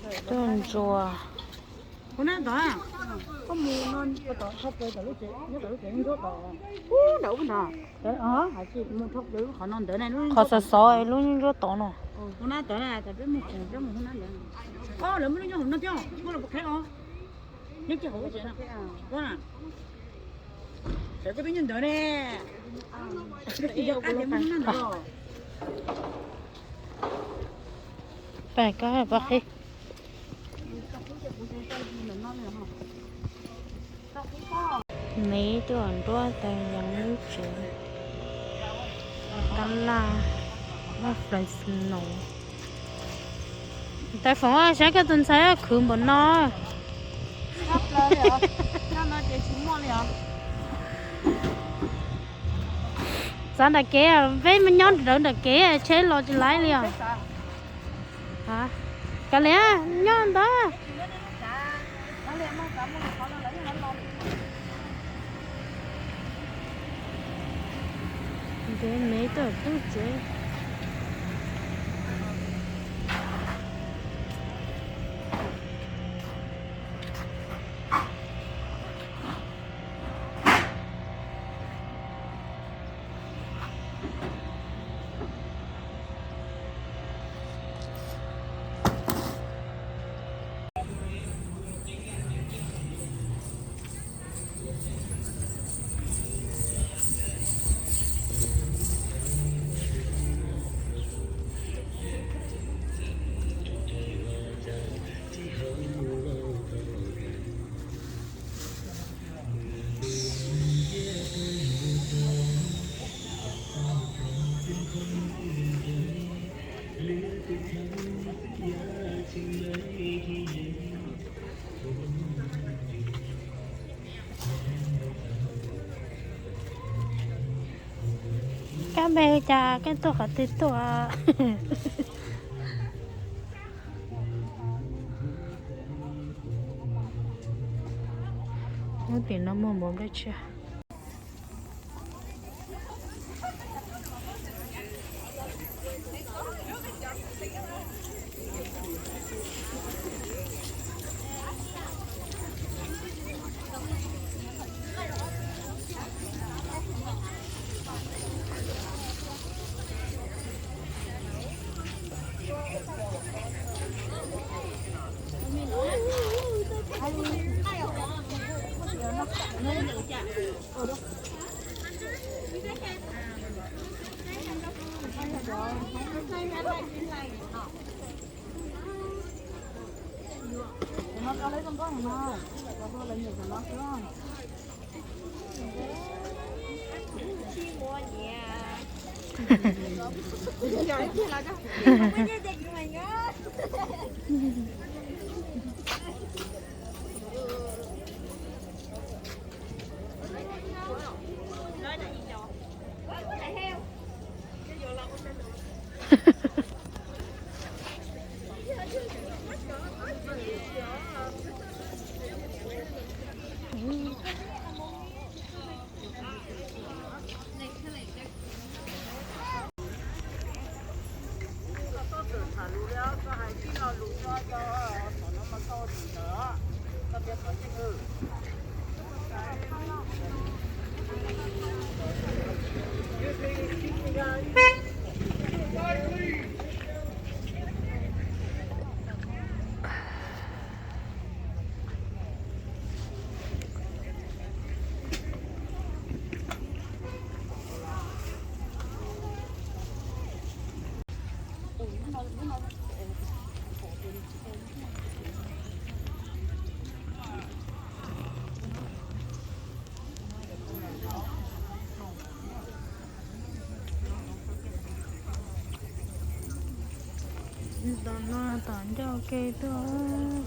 Tuaj ntsuas. Kuv nab tom, koj mus no, tom, tom lub tsev, nyob tom lub tsev ntsuab tom, ub, ntawm ub ntag. Qhov xov xov lub ntsuab tom no. Kuv nab tom, tom peb mus, peb mus kuv nab ntawd. Lawv muaj lub nyob hauv no thiab, koj los puas qheb os? Nyob kiag hauv lub tsev no. Koj na, koj twb nyob ntawd ne. Koj tias muaj lub nab ntawd. Pab, pab qheb. Neb tuaj nruab tes yees lub tsev tab laj, muaj Fresno. Tais Foom, saib koj tus ntxhais khwv npaum no. Txav nram kev, peb nyob rawv nram kev, tsheb los tsis laib li os. Kav liam, nyob ntawd. Ntev me tuaj tub tsev. Koj npe hu cas, koj tuaj qhov twg tuaj? Lub tim no muaj npaum nplej tshiab. Tom no tom ncauj ke tuaj.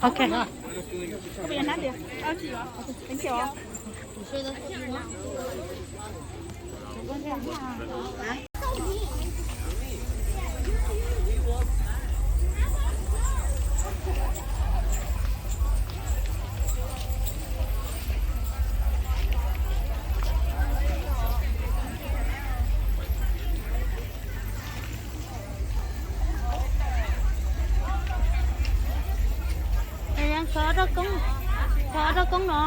Ok. Kho rau koob, kho rau koob no.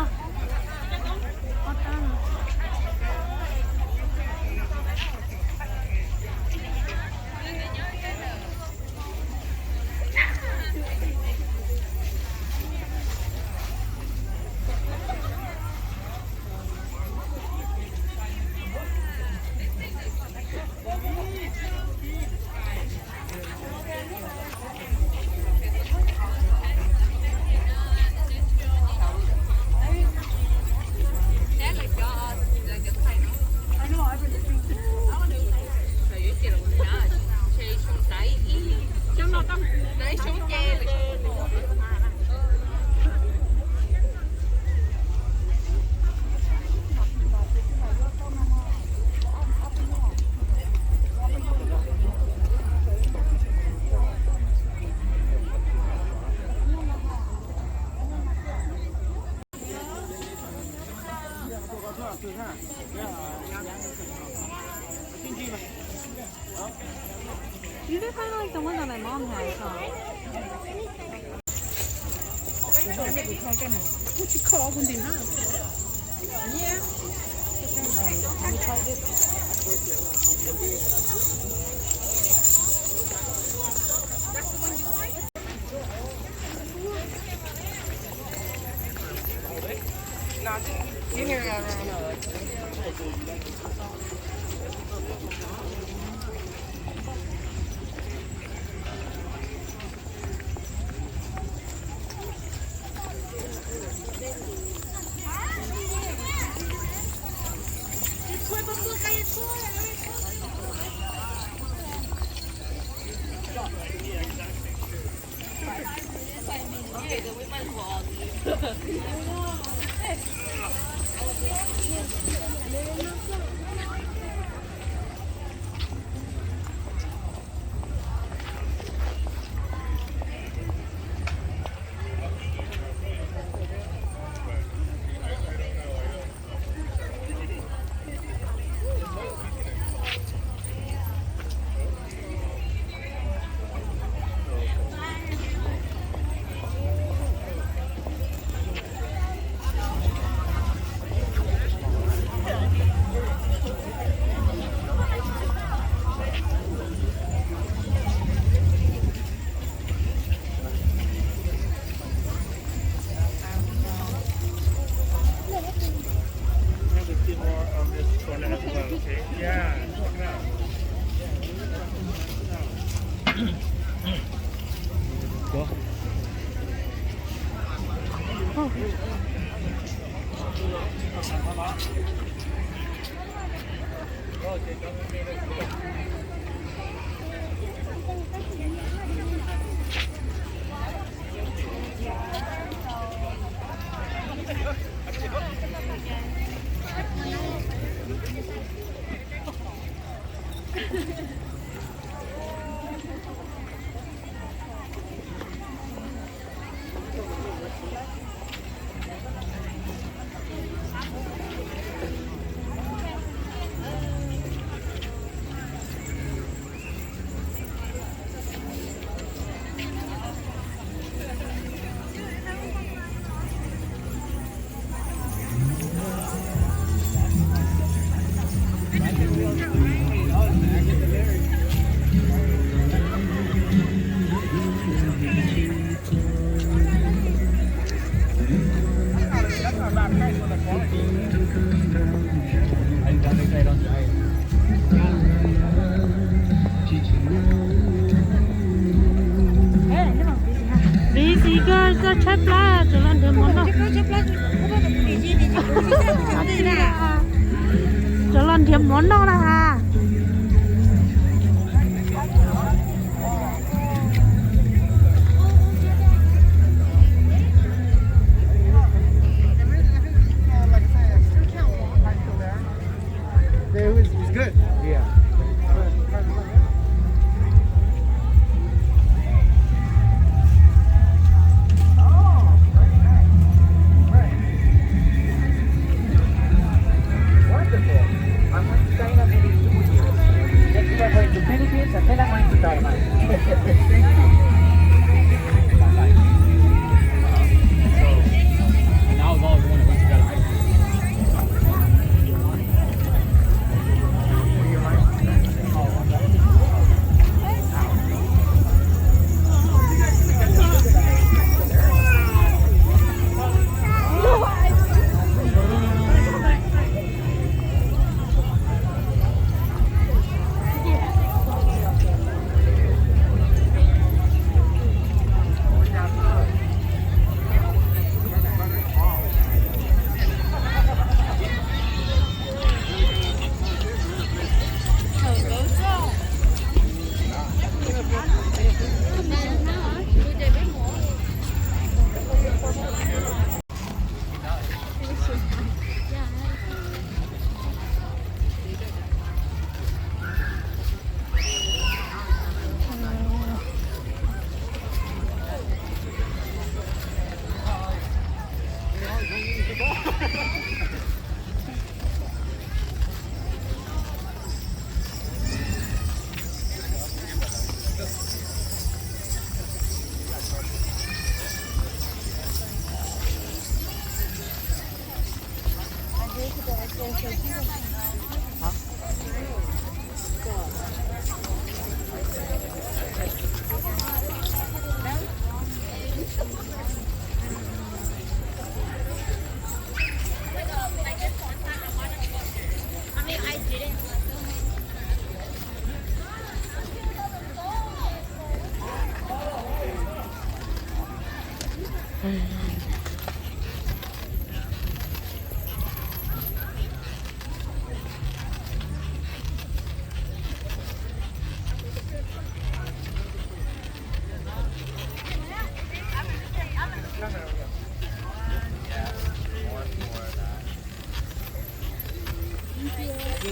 Busy kawg, tshaib plab, tsuas los nrhiav mov noj. Tsuas los nrhiav mov noj na has.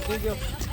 Thank you.